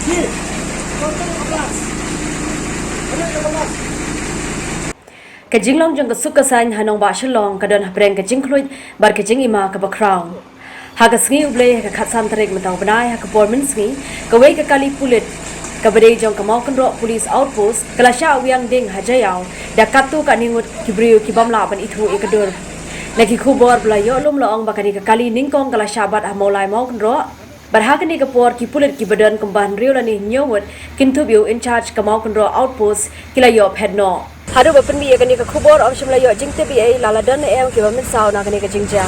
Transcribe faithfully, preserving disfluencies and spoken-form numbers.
Ka jinglong jong ka suk ka saiñ ha nongbah Shillong ka don hapdeng ka jingkhluit bad ka jingima kaba khraw. Ha ka sngi U Blei ha ka khatsan tarik mynta u bnai ha ka por mynsngi, kawei ka kali pulit kaba dei jong ka Mawkynroh Police Outpost ka la shah wiang ding ha Jaïaw da katto katne ngut ki briew ki bym lah ban ithuh ïa ka dur. Na ki khubor ba la ïoh lum la ong ba kane ka kali nyngkong ka la shah bat ha Mawlai Mawkynroh. Bad ha kane ka por ki pulit kiba don kumba hynriew lane hynñiew ngut kin thup ïa u in charge ka Mawkynroh Outpost ki la ïoh phet noh. Haduh ba pynmih ïa kane ka khubor ym shym la ïoh jingtip ei ei la la don ne em kiba mynsaw na kane ka jingjia.